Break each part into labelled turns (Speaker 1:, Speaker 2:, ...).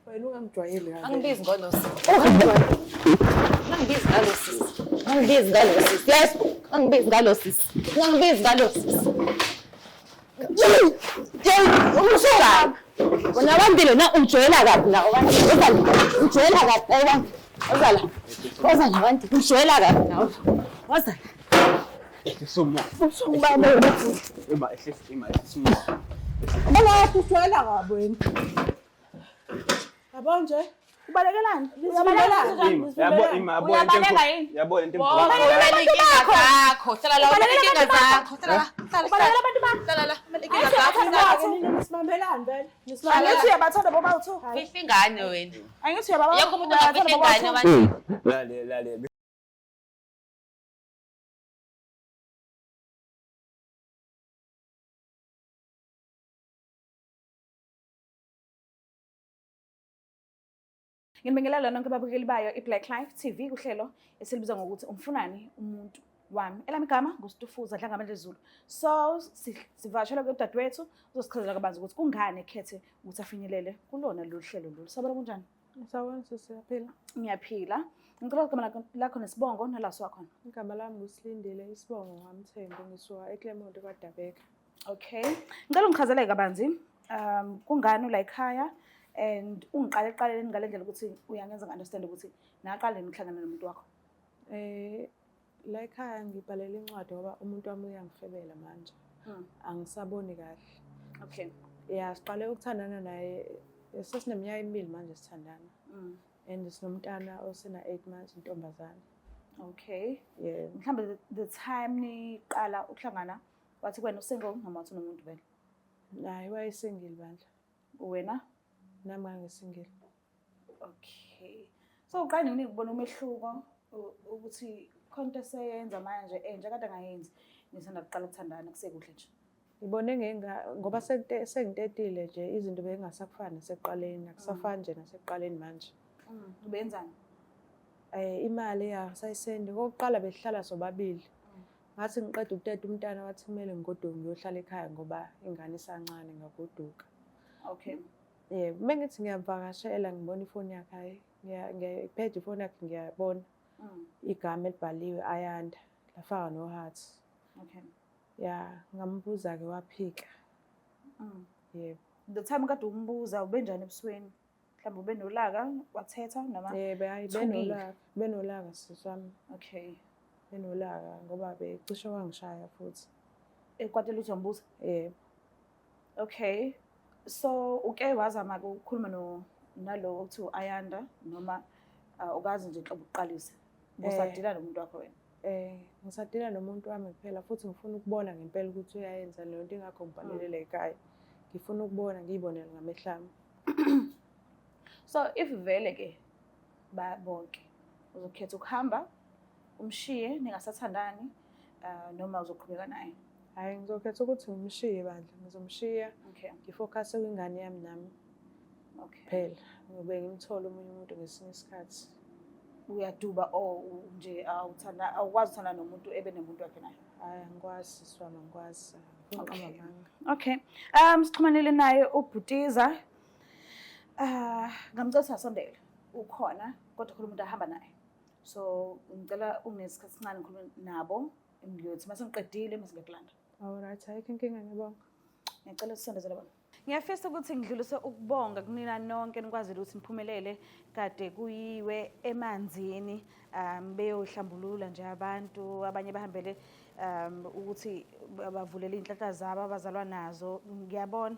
Speaker 1: Wena ungangijwayeli kabi.
Speaker 2: Angibizi ngalo sisi. Angibizi ngalo sisi. Angibizi ngalo sisi. Yes. Angibizi ngalo sisi. Angibizi ngalo sisi. Umshela. Wena wandile na ujwayela kabi la wandile. Uza la. Ujwayela kabi la wandile. Uza la. Uza la wandile. Ujwayela kabi la. Uza la.
Speaker 3: Ehlisa umoya.
Speaker 2: Usungibambe.
Speaker 3: Ima ehlisa ima ehlisa umoya.
Speaker 1: Baba ujwayela kabi wena. Yabo nje.
Speaker 4: Ubalekelani?
Speaker 1: Uyabaleka.
Speaker 3: Ima yabo ima yabo into
Speaker 2: Uyabaleka
Speaker 3: enkulu.
Speaker 2: yini?
Speaker 3: Yabo into enkulu.
Speaker 2: Ubalekela inkinga zakho. Hlala la ubalekela inkinga zakho. Hlala la. Hlala
Speaker 4: Ubalekela abantu bakho.
Speaker 2: Hlala la. Inkinga zakho.
Speaker 1: Nisibambelani vele.
Speaker 4: Angithi uyabathanda bobawu-two.
Speaker 2: Fihla ingane wena.
Speaker 4: Angithi uyababa.
Speaker 2: Yonke umuntu ongafihla ingane wandile.
Speaker 3: Lale lale.
Speaker 4: Nginibingelela nonke ababukeli bayo iBlack Life TV kuhlelo esilibiza ngokuthi umfunani umuntu wami. Elami igama nguStufuza Dlangamandla Zulu. So sivakashela kudadewethu uzosichazela kabanzi ukuthi kungani ekhethe ukuthi afinyelele kulona lolu hlelo lolu. Sabona kunjani?
Speaker 1: Sawubona sisi, uyaphila?
Speaker 4: Ngiyaphila. Ngicela igama lakho nesibongo nala usuka khona.
Speaker 1: Igama lami nguSilindile, isibongo ngaMthembu, ngisuka eClermont kwaDabeka.
Speaker 4: Okay. Ngicela ungichazele kabanzi kungani ula ekhaya and ungiqale eqaleni ngale ndlela ukuthi uyangenza ngi-understand ukuthi naqale nini ukuhlangana nomuntu wakho.
Speaker 1: La ekhaya ngibhalela incwadi ngoba umuntu wami uyangifebela manje. Angisaboni kahle.
Speaker 4: Okay.
Speaker 1: Ya, siqale ukuthandana naye sesineminyaka emibili manje sithandana. And sinomntana osena 8 months, intombazane.
Speaker 4: Okay.
Speaker 1: Yeah.
Speaker 4: Mhlambe the time niqala ukuhlangana wathi kuwena usingle noma wathi unomuntu vele?
Speaker 1: Naye wayesingle bandla.
Speaker 4: Wena?
Speaker 1: Nami ngangisingle.
Speaker 4: Okay. So uqale nini ukubona umehluko ukuthi khona into eseyenza manje entsha kade angayenzi nisanda kuqala ukuthandana kusekuhle nje?
Speaker 1: Ngibone ngoba sengitetile nje izinto bengasakufani nasekuqaleni, akusafani nje nasekuqaleni manje.
Speaker 4: Ubenzani?
Speaker 1: Imali akasayisendi. Okokuqala besihlala sobabili. Ngathi ngiqeda ukuteta umntana wathi kumele ngigoduke ngiyohlala ekhaya ngoba ingane isancane ngagoduka.
Speaker 4: Okay.
Speaker 1: Yebo, uma ngithi ngiyamvakashela ngibona ifoni yakhe, hhayi, ngiyayiphethe ifoni yakhe ngiyabona igama elibhaliwe Ayanda, lafaka no-heart.
Speaker 4: Okay.
Speaker 1: Ya, ngambuza-ke waphika. Yebo.
Speaker 4: The time kade umbuza ubenjani ebusweni? Mhlawumbe ube nolaka, wathetha noma?
Speaker 1: Yebo, hhayi,
Speaker 4: Thukile.
Speaker 1: benolaka, benolaka sisi wami.
Speaker 4: Okay.
Speaker 1: Benolaka ngoba becishe wangishaya futhi.
Speaker 4: Ekwatela ukuthi uyambuza?
Speaker 1: Yebo.
Speaker 4: Okay. So uke wazama ukukhuluma no nalo okuthiwa Ayanda noma ukazi nje nhlobo ukuqalisa? Usadila nomuntu wakho wena?
Speaker 1: Ngisadila nomuntu wami kuphela futhi ngifuna ukubona ngempela ukuthi uyayenza leyo nto, ingakho ngibhalelele ekhaya. Ngifuna ukubona ngiyibonele ngamehlo ami.
Speaker 4: So if vele ke bonke uzokhetha ukuhamba umshiye ningasathandani noma uzoqhubeka naye?
Speaker 1: Hhayi, ngizokhetha ukuthi ngimshiye bandla, ngizomshiya.
Speaker 4: Okay.
Speaker 1: Ngifocus kwingane yami nami.
Speaker 4: Okay.
Speaker 1: Phela ngibe ngimthole omunye umuntu ngesinye isikhathi.
Speaker 4: Uyaduba or nje awuthanda, awukwazi ukuthanda nomuntu ebe nomuntu wakhe naye?
Speaker 1: Hhayi, angikwazi sisi wami, angikwazi. Angifuni
Speaker 4: Okay.
Speaker 1: ukuqamba amanga.
Speaker 4: Okay. Sixhumanele naye uBhutiza. Ngamcela ukuthi asondele. Ukhona kodwa khona umuntu ahamba naye. So ngicela unginesikhathi esincane ngikhulume nabo. Ngiyothi mase ngiqedile mase ngiyakulanda.
Speaker 1: All right, ayikho inkinga, ngiyabonga.
Speaker 4: Ngiyacela usondezele bona. Ngiyafisa ukuthi ngidlulise ukubonga kunina nonke nikwazile ukuthi niphumelele kade kuyiwe emanzini beyohlambulula nje abantu abanye bahambele ukuthi bavulele iy'nhlanhla zabo abazalwa nazo. Ngiyabona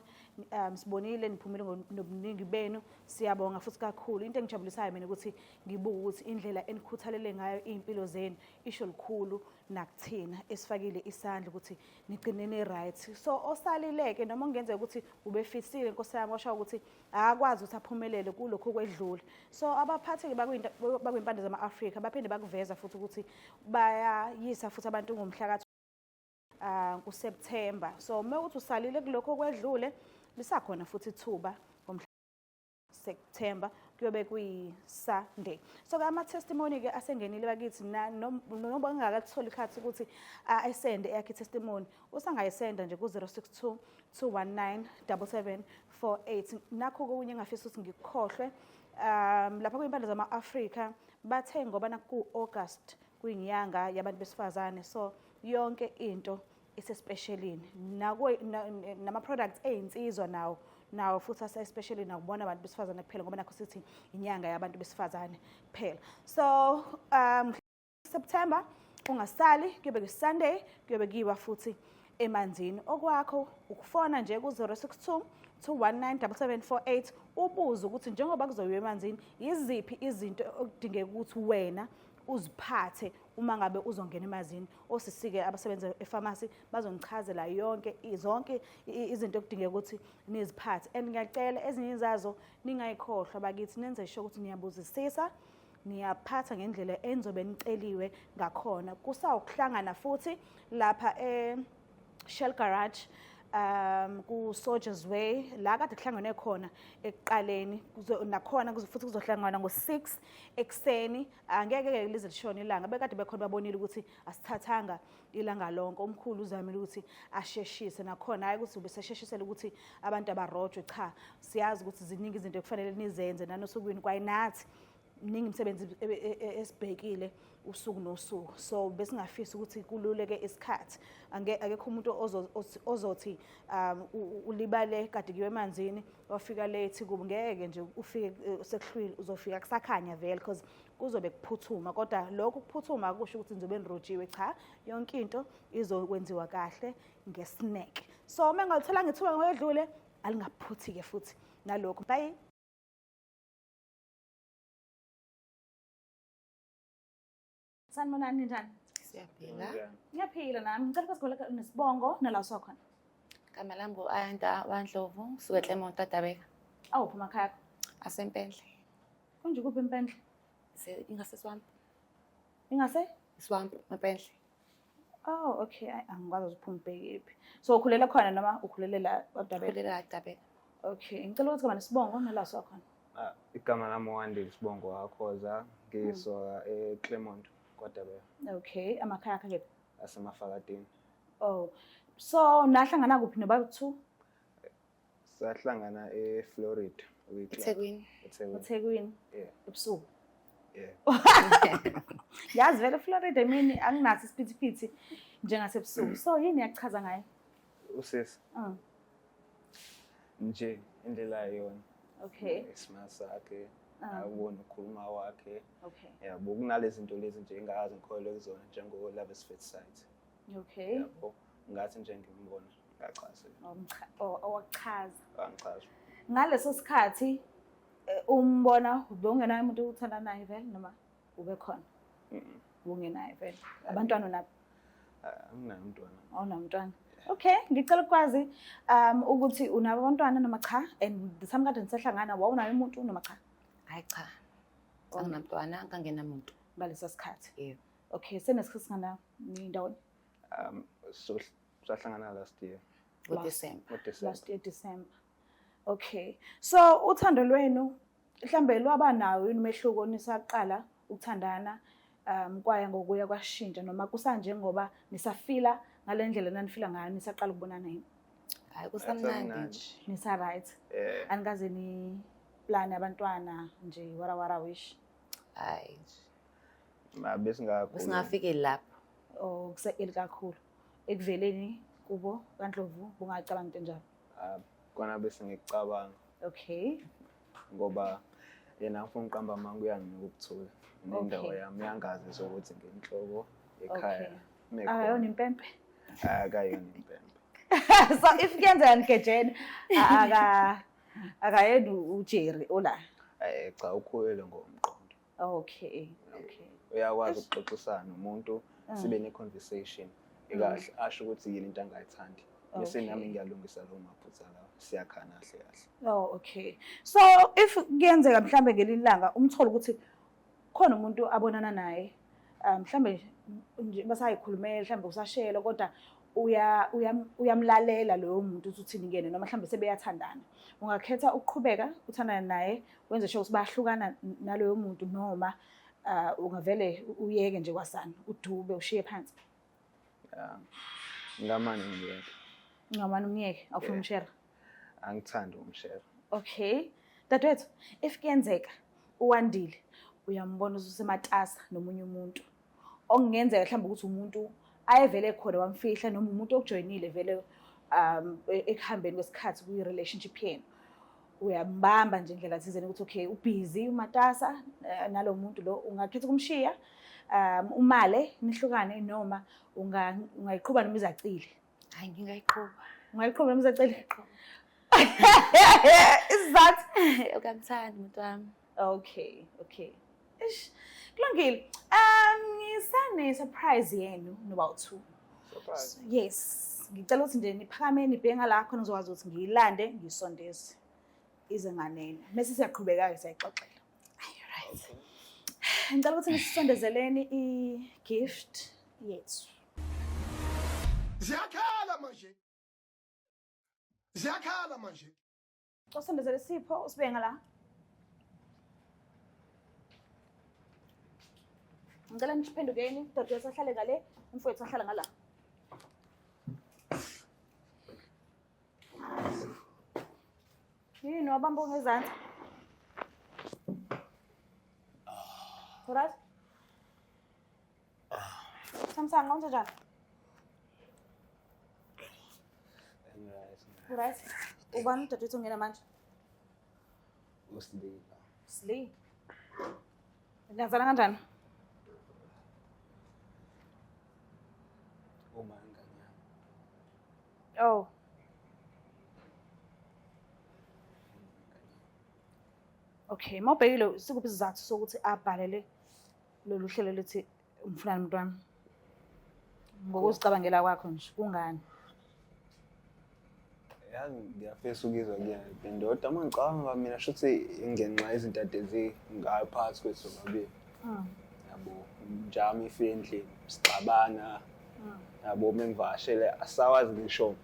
Speaker 4: sibonile niphumile nobuningi benu, siyabonga futhi kakhulu. Into engijabulisayo mina ukuthi ngibuke ukuthi indlela enikhuthalele ngayo iy'mpilo zenu isho lukhulu nakuthina esifakile isandla ukuthi nigcine ni-right. So osalile-ke noma kungenzeka ukuthi ubefisile Nkosi yami washo ukuthi akakwazi ukuthi aphumelele kulokhu okwedlule. So abaphathi-ke bakwimpande zama-Afrika baphinde bakuveza futhi ukuthi bayayisa futhi abantu ngomhla kuSeptember. So uma ukuthi usalile kulokhu okwedlule lisakhona futhi ithuba ngomhla September kuyobe kuyi-Sunday. So ke ama-testimony ke asengenile bakithi noma ngingakakutholi ikhathi ukuthi ayisende eyakhe i-testimony, usangayisenda nje ku-062 219 77 48. Nakho kokunye engafisa ukuthi ngikukhohlwe, lapha kwimpande zama-Afrika bathe ngoba naku-August kuyinyanga yabantu besifazane, so yonke into isespeshelini, nama-products ey'nsizwa nawo futhi asespeshelini, akubona abantu besifazane kuphela ngoba nakho sithi inyanga yabantu besifazane kuphela. So September ungasali, kuyobe ku-Sunday, kuyobe kuyiwa futhi emanzini. Okwakho ukufona nje ku-062 219 7748 ubuze ukuthi njengoba kuzoyiwa emanzini yiziphi izinto okudingeka ukuthi wena uziphathe uma ngabe uzongena emanzini. Osisi-ke abasebenza efamasi bazonichazela yonke zonke izinto okudingeka ukuthi niziphathe. And ngiyacela ezinye zazo ningayikhohlwa bakithi, nenze sure ukuthi niyabuzisisa, niyaphatha ngendlela enizobe niceliwe ngakhona. Kusawukuhlangana futhi lapha e-Shell Garage, ku Soldiers Way, la kade kuhlangenwe khona ekuqaleni. Nakhona futhi kuzohlanganwa ngo-6 ekuseni. Angeke ke lize lishone ilanga, bekade bekhona babonile ukuthi asithathanga ilanga lonke. Umkhulu uzamile ukuthi asheshise nakhona, hayi ukuthi ubesesheshisela ukuthi abantu abarojwe, cha, siyazi ukuthi ziningi izinto ekufanele nizenze nanosukwini, kwayinathi mningi imisebenzi esibhekile usuku nosuku, so besingafisi ukuthi kululeke isikhathi. Akekho umuntu ozothi ulibale kade kuyiwe emanzini wafika late kubo, ngeke nje ufike sekuhlwile, uzofika kusakhanya vele because kuzobe kuphuthuma. Kodwa lokhu kuphuthuma akusho ukuthi nizobe nirojiwe, cha, yonke into izokwenziwa kahle ngesineke. So uma engalitholanga ithuba ngokwedlule, alingaphuthi-ke futhi nalokhu. Bye. Sanibonani, ninjani?
Speaker 2: Siyaphila.
Speaker 4: Ngiyaphila nami. Ngicela ukusigula nesibongo nala usuka khona.
Speaker 2: Igama lami ngu-Ayanda waNdlovu, ngisuka eClermont kwaDabeka.
Speaker 4: Awuphi amakhaya akho?
Speaker 2: Asempendle.
Speaker 4: Konje kuphi eMpendle?
Speaker 2: Ingase Swamp.
Speaker 4: Ingase?
Speaker 2: Swamp, eMpendle.
Speaker 4: Oh, okay. Ayi, angikwazi ukuphuma ubhekephi. So ukhulele khona noma ukhulele la kwaDabeka?
Speaker 2: Ukhulele la kwaDabeka.
Speaker 4: Okay. Ngicela ukuthi kaba nesibongo nala usuka khona.
Speaker 3: Ah, igama lami uWandile, isibongo wakhoza, ngisuka eClermont kwaDabeka.
Speaker 4: Okay, amakhaya akhe kephi?
Speaker 3: Asemafakadini.
Speaker 4: Oh. So nahlangana kuphi noba two?
Speaker 3: Sahlangana eFlorida, kwi-club.
Speaker 2: eThekwini.
Speaker 3: eThekwini.
Speaker 4: eThekwini.
Speaker 3: Yeah.
Speaker 4: Ebusuku.
Speaker 3: Yeah.
Speaker 4: Yazi vele eFlorida emini anginaso isiphithiphithi njengasebusuku. So yini yakuchaza ngaye?
Speaker 3: Usisi nje indlela yona.
Speaker 4: Okay.
Speaker 3: Isima sakhe, awubona ukukhuluma kwakhe.
Speaker 4: Okay.
Speaker 3: Yabo, kunalezi zinto lezi nje engakaze ngikholelwe kuzona njengo love at first sight.
Speaker 4: Okay.
Speaker 3: Yabo, ngathi nje ngimbona ngachaza.
Speaker 4: Owakuchaza.
Speaker 3: Wangichaza.
Speaker 4: Ngaleso sikhathi umbona ubungenaye umuntu uthanda naye vele noma ube khona? Ubungenaye vele. Abantwana unabo?
Speaker 3: Anginaye umntwana.
Speaker 4: Awunamntwana. Okay, ngicela ukwazi ukuthi unabo abantwana noma cha, and the time kade nisahlangana wawunaye umuntu noma cha?
Speaker 2: Hayi cha. Anginamntwana, ngangenamuntu.
Speaker 4: Ngaleso sikhathi.
Speaker 2: Yebo.
Speaker 4: Okay, senesikhathi singana nindawonye?
Speaker 3: So sahlangana last year.
Speaker 2: NgoDecember.
Speaker 3: NgoDecember.
Speaker 4: Last year December. Okay. So uthando lwenu mhlambe lwaba nawo yini umehluko nisaqala ukuthandana, kwaya ngokuya kwashintsha noma kusanjengoba nisafila ngale ndlela nanifila ngayo nisaqala ukubonana yini?
Speaker 2: Hayi, kusamnandi nje.
Speaker 4: Nisa right.
Speaker 3: Yeah.
Speaker 4: Anikaze ni plan abantwana nje wara wara wish.
Speaker 2: Hayi nje.
Speaker 3: Ma besingakhulumi.
Speaker 2: Besingafikeli lapho.
Speaker 4: Oh, kuse-early kakhulu. Ekuveleni kubo kaNdlovu bungacabanga into enjalo.
Speaker 3: Kona bese ngikucabanga.
Speaker 4: Okay.
Speaker 3: Ngoba yena ngifuna uqamba amanga, uyanginika ukuthula. Nendawo
Speaker 4: Okay.
Speaker 3: yami uyangazi ukuthi nginhloko ekhaya.
Speaker 4: Okay. Akayona impempe.
Speaker 3: Akayona impempe.
Speaker 4: So if kuyenzeka nigejene, akayena uJerry ola.
Speaker 3: Cha, ukhulele ngomqondo.
Speaker 4: Okay, okay.
Speaker 3: Uyakwazi ukuxoxisana nomuntu, sibe ne conversation ekahle, asho ukuthi yini into angayithandi. Bese nami ngiyalungisa lawo maphutha lawo, siyakhana kahle kahle.
Speaker 4: Oh, okay. So if kuyenzeka mhlambe ngelinye ilanga umthole ukuthi khona umuntu abonana naye, mhlambe nje basayikhulumela, mhlambe usashela, kodwa uyamlalela loyo muntu ukuthi uthini kuyena, noma mhlambe sebeyathandana. Ungakhetha ukuqhubeka uthandane naye, wenze sure ukuthi bayahlukana naloyo muntu, noma ungavele uyeke nje kwasana, udube ushiye phansi.
Speaker 3: Ngamane ngiyeke.
Speaker 4: Ngamane umyeke, awufuni umshare?
Speaker 3: Angithandi ukumshera.
Speaker 4: Okay. Dadewethu, if kuyenzeka uWandile uyambona ususematasa nomunye umuntu okungenzeka mhlawumbe ukuthi umuntu ayevele khona wamfihla noma umuntu okujoyinile vele ekuhambeni kwesikhathi kwi-relationship yenu, uyambamba nje indlela thizeni ukuthi okay ubhizi umatasa nalo muntu lo, ungakhetha ukumshiya umale nihlukane noma ungayiqhuba noma izacile?
Speaker 2: Hayi, ngingayiqhuba.
Speaker 4: Ungayiqhuba noma izacile? Isizathu?
Speaker 2: Ukamthandi umuntu wami.
Speaker 4: Okay, okay. Ish, kulungile. Ngisane surprise yenu noba u2.
Speaker 3: Surprise.
Speaker 4: Yes. Ngicela ukuthi nje niphakame nibheke ngala khona ngizokwazi ukuthi ngiyilande ngiyisondeze ize nganeno. Mase siyaqhubeka-ke siyayixoxela.
Speaker 2: Right.
Speaker 4: Ngicela ukuthi nisisondezeleni i-gift yethu.
Speaker 5: Ziyakhala manje. Ziyakhala manje.
Speaker 4: Usondezele sipho usibeke ngala. Ngicela niphendukeni, udadewethu ahlale ngale, umfowethu ahlale ngala. Yini wabamba ongezansi? Right? Samsung, wenza njani? Right. Ubani udadewethu ongena manje?
Speaker 3: Usilila.
Speaker 4: Sli. Niyazana kanjani?
Speaker 3: Uma ingane yami.
Speaker 4: Oh. Okay, mawubhekile sikuphi isizathu sokuthi abhalele lolu hlelo lethi umfunani umuntu wami? Ngokuzicabangela kwakho nje, kungani?
Speaker 3: Yazi ngiyafisa ukuzwa kuyena indoda uma ngicabanga mina shuthi ingenxa izinto ade zingayo phakathi kwethu sobabili. Yabo, njami ifike endlini sixabana. Yabo, mengivakashele asawazi ngisho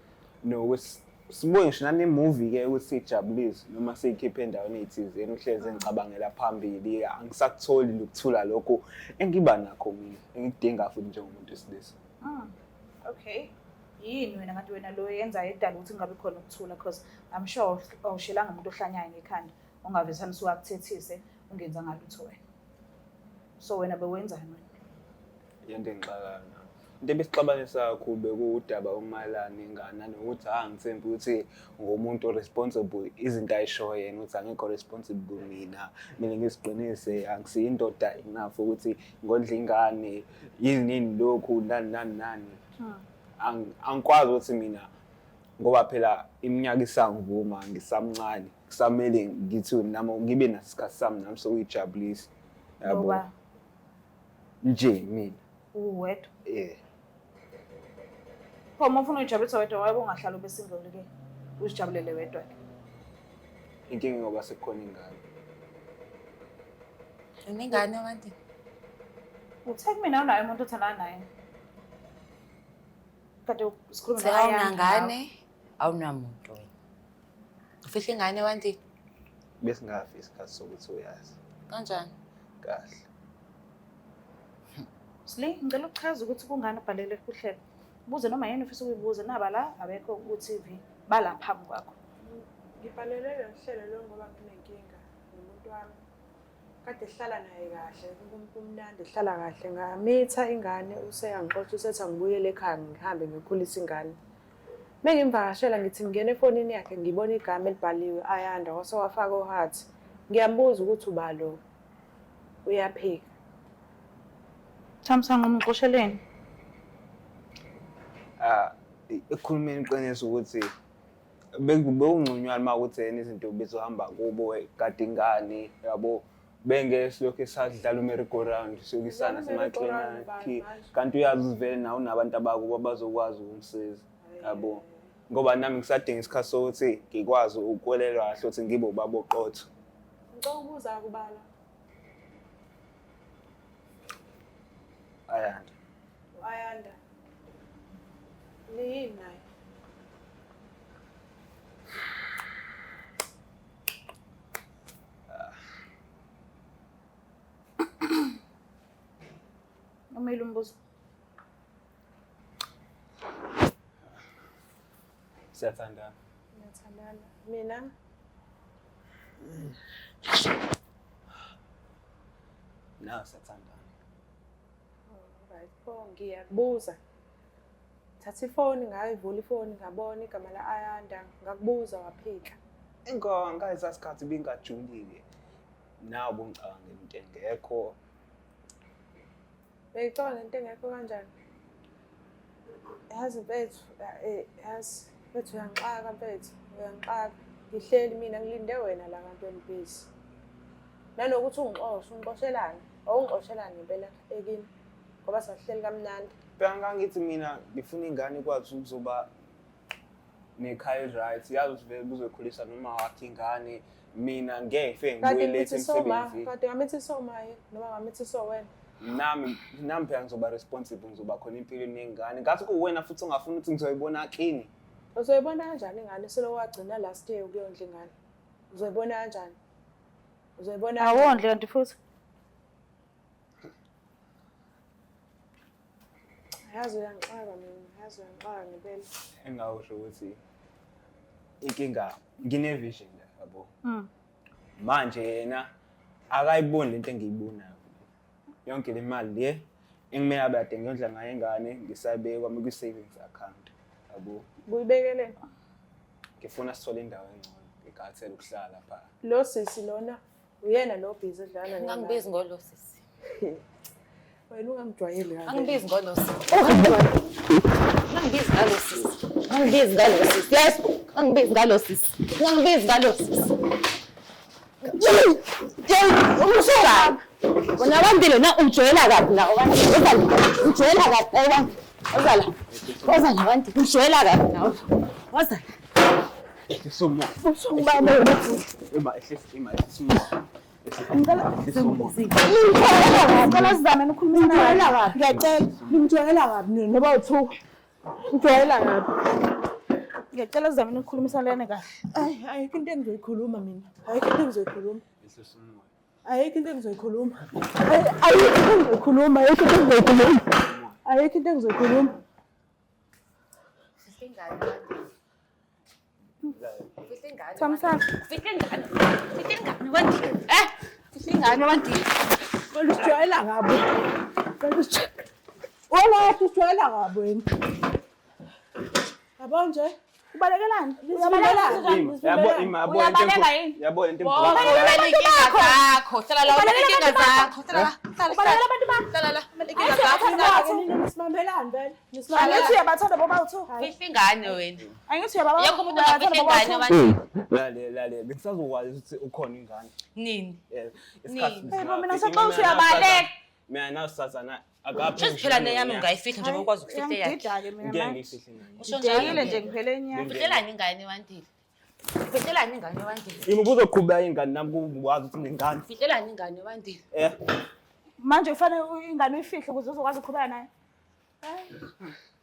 Speaker 3: nokuthi sibuke ngisho nane-movie ke ukuthi siyijabulise noma siyikhiphe endaweni ey'thizeni, uhlezi engicabangela phambili, angisakutholi lokuthula lokhu engiba nakho mina engikudinga futhi njengomuntu wesilisa.
Speaker 4: Okay. Yini wena ngathi wena lo yenzayo edala ukuthi kungabi khona ukuthula, because I'm sure awushelanga umuntu ohlanyayo ngekhanda ongavesane usuke akuthethise ungenzanga lutho wena. So wena bewenzani wena?
Speaker 3: Into engixakayo nami. Into ebisixabanisa kakhulu bekuwudaba okumayelana nengane nanokuthi angithembi ukuthi ngumuntu responsible, izinto ayishoyo yena ukuthi angikho responsible mina, mina ngiziqinise angisiyo indoda enough ukuthi ngondle ingane yini yini lokhu nani nani nani. Angikwazi ukuthi mina ngoba phela iminyaka isangivuma ngisamncane, kusamele ngithi nami ngibe naso isikhathi sami nami sokuyijabulisa. Yabo.
Speaker 4: Ngoba
Speaker 3: Nje mina.
Speaker 4: Uwedwa.
Speaker 3: Yeah.
Speaker 4: Pho uma ufuna uyijabulisa wedwa wabe ungahlala ube single ke uzijabulele wedwa ke.
Speaker 3: Inkinga ngoba sekukhona ingane.
Speaker 2: Unengane abantu?
Speaker 4: Uthe kumina unaye umuntu othandana naye. Kade sikhuluma
Speaker 2: Uthe
Speaker 4: no-Ayanda
Speaker 2: awunangane, awunamuntu wena. Ufihla ingane Wandile?
Speaker 3: Besingafi isikhathi sokuthi uyazi.
Speaker 2: Kanjani?
Speaker 3: Kahle.
Speaker 4: Sli, ngicela ukuchaza ukuthi kungani ubhalele uhlelo. Buze noma yini ufisa ukuyibuza, naba la abekho ku-TV, bala phambi kwakho.
Speaker 1: Ngibhalele lolu hlelo lo ngoba nginenkinga nomuntu wami. Kade sihlala naye kahle, kumnandi sihlala kahle. Ngamitha ingane useyangixosha usethi angibuyele ekhaya ngihambe ngiyokhulisa ingane. Mengimvakashela ngithi ngingena efonini yakhe ngibona igama elibhaliwe Ayanda wase wafaka ohathi. Ngiyambuza ukuthi uba lo. Uyaphika.
Speaker 4: Thamsanqa umxosheleni.
Speaker 3: Ekukhulumeni iqiniso ukuthi bekungconywana uma ukuthi yena izinto bezohamba kubo kade ingane yabo benge silokhu sadlala u-merry go round siyokisana semakliniki, kanti uyazi vele nawe unabantu abakubo abazokwazi ukumsiza yabo, ngoba nami ngisadinga isikhathi sokuthi ngikwazi ukukwelelwa kahle ukuthi ngibe ubaba oqotho.
Speaker 1: Ngicela ukubuza kubala.
Speaker 3: Ayanda.
Speaker 1: Ayanda. Niyini naye?
Speaker 4: Umile umbuzo.
Speaker 3: Siyathandana.
Speaker 1: Siyathandana. Mina
Speaker 3: Nawe siyathandana.
Speaker 1: Right, pho ngiyakubuza. Thatha ifoni ngayivula ifoni ngabona igama la Ayanda ngakubuza waphika.
Speaker 3: Ingoba ngalesa sikhathi bingajulile. Nawe ubungicabangela into engekho.
Speaker 1: Bengicabanga into engekho kanjani? Yazi mfethu, yazi mfethu uyangixaka mfethu, uyangixaka. Ngihleli mina ngilinde wena la kanti wena ubhizi. Nanokuthi ungixoshe, ungixoshelani? Awungixoshelani ngempela ekini ngoba sasihleli kamnandi.
Speaker 3: Phela ngangithi mina ngifuna ingane ikwazi ukuzoba nekhaya eli-right. Yazi ukuthi vele buzoyikhulisa noma wakhe ingane. Mina ngeke ngifike
Speaker 1: Kanti
Speaker 3: ngibuye late
Speaker 1: ngithi so ma,
Speaker 3: emsebenzini.
Speaker 1: kanti ngamithi so ma yini noma ngamithi so wena.
Speaker 3: Nami phela ngizoba responsible, ngizoba khona empilweni yengane. Ngathi kuwena futhi ongafuni ukuthi ngizoyibona kini.
Speaker 1: Uzoyibona kanjani ingane selokhu wagcina last year ukuyondla ingane? Uzoyibona kanjani? Uzoyibona kanjani?
Speaker 4: Awondle kanti futhi.
Speaker 1: Yazi uyangixaka mina, yazi uyangixaka ngempela.
Speaker 3: Engingakusho ukuthi inkinga ngine-vision la yabo. Manje yena akayiboni lento engiyibonayo. Yonke le mali le engimele abe kade ngiyondla ngayo ingane ngisayibeke kwami kwi-savings account yabo.
Speaker 1: Buyibekeleni.
Speaker 3: Ngifuna sithole indawo engcono ngikhathele ukuhlala pha.
Speaker 1: Lo sisi lona uyena lo busy edlala nengane.
Speaker 2: Ungangibizi ngolo sisi.
Speaker 1: Wena ungangijwayeli kabi.
Speaker 2: Angibizi ngolo sisi. Ungangibizi ngalo sisi. Ungangibizi ngalo sisi. Yes. Ungangibizi ngalo sisi. Ungangibizi ngalo sisi. Umsuka. Wena Wandile na ujwayela kabi na Wandile. Ujwayela kabi na Wandile. Wozala. Wozala Wandile. Ujwayela kabi na. Wozala.
Speaker 3: Ehlisa umoya.
Speaker 1: Usungibambe.
Speaker 3: Ima ehlisa ima ehlisa umoya. Ehlisa umoya.
Speaker 4: Ngicela sizame ukukhulumisana.
Speaker 1: Ngijwayela kabi. Ngiyacela. Ngijwayela kabi nina noba uthuka. Ngijwayela kabi.
Speaker 4: Ngiyacela sizame ukukhulumisana kahle.
Speaker 1: Ayi, ayikho into engizoyikhuluma mina. Ayikho into engizoyikhuluma.
Speaker 3: Ehlisa umoya.
Speaker 1: Ayikho into engizoyikhuluma. Ayikho into engizoyikhuluma. Ayikho into engizoyikhuluma. Ayikho into engizoyikhuluma.
Speaker 4: Thamsanqa.
Speaker 2: Fihle ingane. Fihle ingane Wandile. Eh? Fihle ingane Wandile.
Speaker 1: Wena usijwayela kabi. Wena usijwayela. Wena usijwayela kabi wena. Yabo nje.
Speaker 4: Ubalekelani?
Speaker 1: Uyabaleka.
Speaker 3: Yabo ima yabo into
Speaker 4: Uyabaleka yini?
Speaker 3: Yabo into
Speaker 2: Ubalekela inkinga zakho. Hlala la ubalekela inkinga zakho. Hlala la.
Speaker 4: Ubalekela abantu bakho.
Speaker 2: Hlala la. Inkinga zakho.
Speaker 1: Nina nisibambelani vele.
Speaker 4: Angithi uyabathanda boba uthu.
Speaker 2: Fihle ingane wena.
Speaker 4: Angithi uyababa.
Speaker 2: Yekho umuntu ongafihla ingane Wandile.
Speaker 3: Lale lale bengisazokwazi ukuthi ukhona ingane.
Speaker 2: Nini?
Speaker 3: Isikhathi
Speaker 2: Nini?
Speaker 4: Hey, bo, mina ngisacela ukuthi uyabaleka.
Speaker 3: Mina nawe sazana akaphi.
Speaker 2: Shuthi phela neyami ungayifihla njengoba ukwazi ukufihla eyakhe.
Speaker 4: Uyangidida-ke mina
Speaker 3: Ngeke
Speaker 4: manje.
Speaker 3: ngiyifihle ingane.
Speaker 2: Usho njalo.
Speaker 4: Ngidekile nje ngiphele inyanga.
Speaker 2: Fihlelani ingane Wandile. Fihlelani ingane Wandile.
Speaker 3: Ima ubuzoqhubeka ingane nami kuwazi ukuthi nginengane.
Speaker 2: Fihlelani ingane Wandile.
Speaker 3: Eh.
Speaker 4: Manje kufanele ingane uyifihle ukuze uzokwazi ukuqhubeka nayo.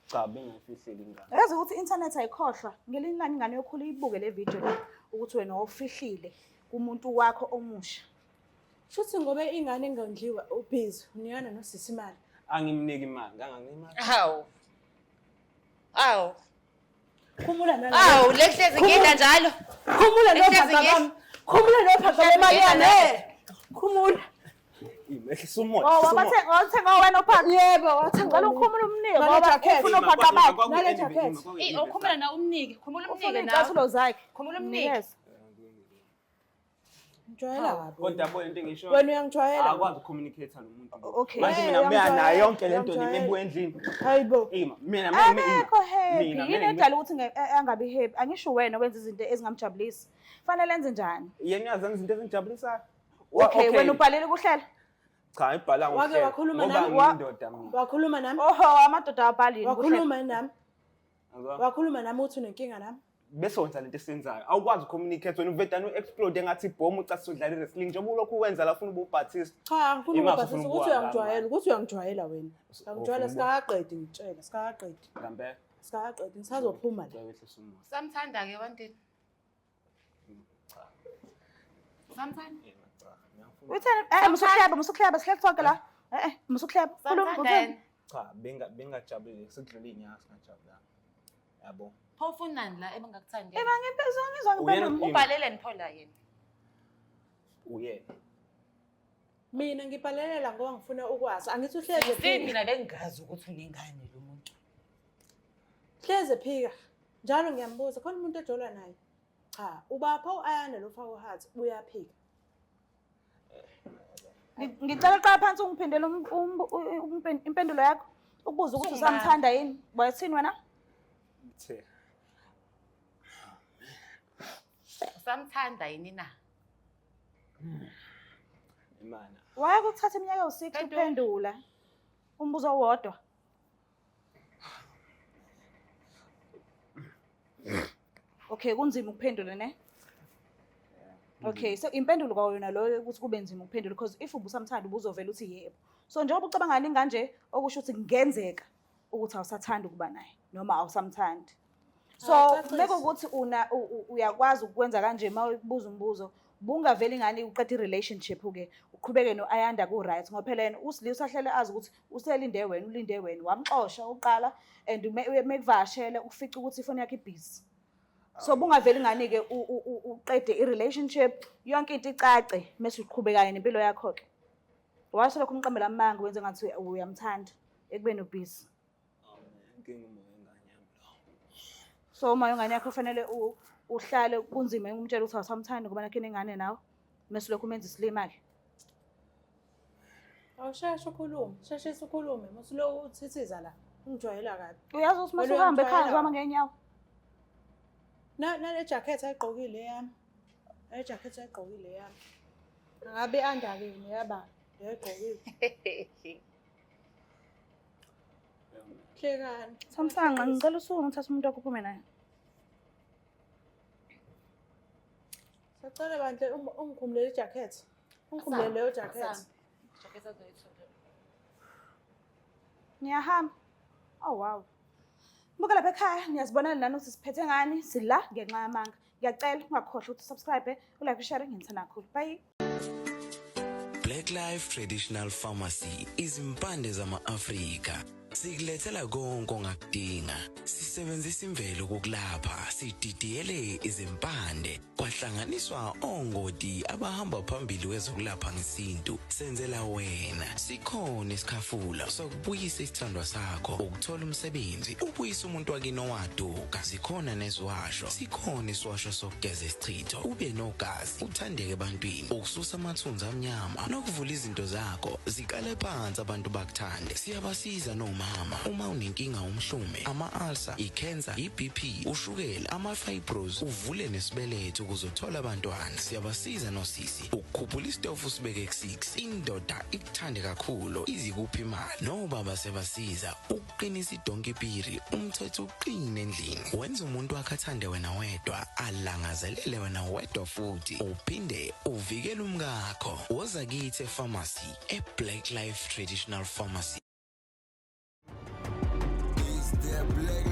Speaker 3: Cha bengayifihleli ingane.
Speaker 4: Yazi ukuthi i-internet ayikhohlwa. Ngelinye ilanga ingane yokhula iyibuke le video le ukuthi wena wawufihlile kumuntu wakho omusha.
Speaker 1: Shuthi ngoba ingane engondliwa ubhizi unikana nosisi imali.
Speaker 3: Angimniki imali, nganganginiki imali.
Speaker 2: Hawu. Hawu.
Speaker 1: Khumula nala.
Speaker 2: Hawu, lekuhlezi ngidla njalo.
Speaker 1: Khumula
Speaker 2: Ehlezi
Speaker 1: nophaqa
Speaker 2: ngedla.
Speaker 1: bami. Khumula nophaqa bemali yami. Khumula.
Speaker 3: Ima ehlisa umoya.
Speaker 4: Oh, wabathenga wathenga wena uphaka.
Speaker 1: Yebo, wathenga.
Speaker 4: Ngicela ukhumule umnike
Speaker 1: Ngale
Speaker 4: ngoba
Speaker 1: jacket.
Speaker 4: ufuna uphaqa bakhe.
Speaker 1: Nale jacket.
Speaker 2: Eh, ukhumula na umnike. Khumula
Speaker 4: Ufuna
Speaker 2: umnike nawe.
Speaker 4: iy'cathulo zakhe.
Speaker 2: Khumula umnike.
Speaker 4: Mnikeze.
Speaker 1: Ngijwayela kabi.
Speaker 3: Kodwa yabo lento engisho.
Speaker 1: Wena uyangijwayela.
Speaker 3: Akwazi ukucommunicate lo muntu.
Speaker 4: Okay.
Speaker 3: Manje mina ngibuya nayo yonke lento nemibuya endlini.
Speaker 1: Hayibo.
Speaker 3: Ima mina mina
Speaker 4: Akekho happy.
Speaker 3: Mina,
Speaker 4: Yini
Speaker 3: mina,
Speaker 4: edala ukuthi angabi happy? Angisho wena wenza izinto ezingamjabulisi. Fanele enze njani?
Speaker 3: Yena uyazenza izinto ezingijabulisayo.
Speaker 4: Okay, wena ubhalele kuhlela.
Speaker 3: Cha ibhala
Speaker 1: Wake
Speaker 3: ngohlelo.
Speaker 1: wakhuluma
Speaker 3: Ngoba
Speaker 1: nami?
Speaker 3: ngiyindoda mina.
Speaker 1: Wakhuluma nami?
Speaker 4: Oho, amadoda abhalile.
Speaker 1: Wakhuluma nami?
Speaker 3: Yabo?
Speaker 1: Wakhuluma nami uthi unenkinga nami?
Speaker 3: Bese wenza lento esiyenzayo. Awukwazi ukucommunicate wena uvedane u-explode engathi ibhomu ucathi udlala i-wrestling njengoba ulokhu wenza la ufuna ube uBaptist.
Speaker 1: Cha, ngifuna
Speaker 3: Ima
Speaker 1: ukubhasisa
Speaker 3: ufuna
Speaker 1: ukuthi
Speaker 3: ukuwa
Speaker 1: uyangijwayela, ukuthi uyangijwayela wena. Uyangijwayela
Speaker 3: Ufuna ukuwa.
Speaker 1: sikakaqedi ngitshela, sikakaqedi.
Speaker 3: Ngempela.
Speaker 1: Sikakaqedi ngisazophuma la.
Speaker 3: Ngicela umoya.
Speaker 2: Samthanda ke Wandile.
Speaker 3: Cha.
Speaker 2: Samthanda.
Speaker 3: Ima cha. Ngiyafuna.
Speaker 4: Utheni? Musukuhleba, musukuhleba, sihleli sonke la. Musukuhleba. Khuluma
Speaker 2: Samthanda
Speaker 4: utheni?
Speaker 2: yena.
Speaker 3: Cha, bengajabulile sekudlule iy'nyanga singajabulanga. Yabo.
Speaker 2: Pho ufunani la ebangakuthandi?
Speaker 4: Eba ngempezwa ngizwa
Speaker 3: Uyena-
Speaker 4: ngiphendula.
Speaker 2: Ubhaleleni pho la yena?
Speaker 3: Uyena.
Speaker 1: Mina ngibhalelela ngoba ngifuna ukwazi. Angithi uhleze
Speaker 2: Si
Speaker 1: phika.
Speaker 2: mina bengingazi ukuthi unengane lo muntu.
Speaker 1: Hleze phika. Njalo ngiyambuza khona umuntu ojola naye. Cha, ubapha u-Ayanda lo faka uhathi uyaphika.
Speaker 4: Ngicela uqala phansi ungiphindele impendulo yakho. Ukubuza ukuthi usamthanda yini? Wathini wena?
Speaker 3: Ngithe
Speaker 2: Usamthanda yini na?
Speaker 3: imana.
Speaker 4: Waya kuthatha iminyaka ewu-6
Speaker 2: Phendula.
Speaker 4: ukuphendula umbuzo owodwa. Okay, kunzima ukuphendula ne? Okay, so impendulo kwayona loyo ukuthi kube nzima ukuphendula because if ubusamthanda ubuzovela uthi yebo. So njengoba ucabanga kaningi kanje okusho ukuthi kungenzeka ukuthi awusathandi ukuba naye noma awusamthandi. So
Speaker 1: Awucacisi.
Speaker 4: mekuwukuthi una uyakwazi ukwenza kanje uma ubuza umbuzo bungaveli ngani uqeda i-relationship ke uqhubeke no-Ayanda ku-right ngoba phela yena uSli usahlele azi ukuthi uselinde wena ulinde wena wamxosha uqala and mekuvakashele ufica ukuthi ifoni yakhe ibhizi. So bungaveli ngani-ke uqede i-relationship yonke into icace mese uqhubekayo nempilo yakho-ke. Wasolokhu umqambela amanga wenze ngathi uyamthanda ekubeni ubhizi.
Speaker 3: Inkinga uma wengane yami lo.
Speaker 4: So uma ingane yakho kufanele uhlale kunzima umtshele ukuthi awusamthandi ngoba nakho inengane nawe mese lokhu umenza isilima-ke.
Speaker 1: Awusheshe ukhulume, sheshisa ukhulume. Musuloku uthithiza la. Ungijwayela kabi.
Speaker 4: Uyazi ukuthi mase
Speaker 1: Wena
Speaker 4: uhambe ekhaya
Speaker 1: uyangijwayela
Speaker 4: ngizohamba ngenyawo.
Speaker 1: Nale jacket ayigqokile yami. Nale jacket ayigqokile yami. Angabe andakini yaba leyayigqokile. Hlekani.
Speaker 4: Thamsanqa ngicela usukume uthathe umuntu wakho uphume naye.
Speaker 1: Sacela bandle ungikhumulele ijacket. Ungikhumulele leyo jacket.
Speaker 2: Jacket azoyithola.
Speaker 4: Ngiyahamba. Oh wow. Buka lapha ekhaya niyazibonela nani ukuthi siphethe ngani sila ngenxa yamanga. Ngiyacela ungakhohlwa ukuthi usubscribe, ulike, ushare ngithanda kakhulu. Bye.
Speaker 5: Black Life Traditional Pharmacy izimpande zama-Afrika. Sikulethela konke ongakudinga. Sisebenzisa imvelo ukulapha, sididiyele izimpande, kwahlanganiswa ongoti abahamba phambili kwezokulapha ngesintu. Senzela wena. Sikhona isikhafula sokubuyisa isithandwa sakho, ukuthola umsebenzi, ubuyisa umuntu wakini owaduka. Zikhona neziwasho, sikhona isiwasho sokugeza isichitho, ube nogazi, uthandeke ebantwini, ukususa amathunzi amnyama nokuvula izinto zakho ziqale phansi abantu bakuthande. Siyabasiza nomama uma unenkinga umhlume, ama-ulcer, i-cancer, i-BP, ushukela, ama-fibros, uvule nesibeletho ukuze uthole abantwana. Siyabasiza nosisi ukukhuphula isitofu usibeke ku-6, indoda ikuthande kakhulu izikuphi imali. Nobaba siyabasiza ukuqinisa idonkipiri, umthetho uqine endlini, wenza umuntu wakhe athande wena wedwa, alangazelele wena wedwa futhi uphinde uvikele umkakho. Woza kithi epharmacy e-Black Life Traditional Pharmacy.
Speaker 6: It's that Black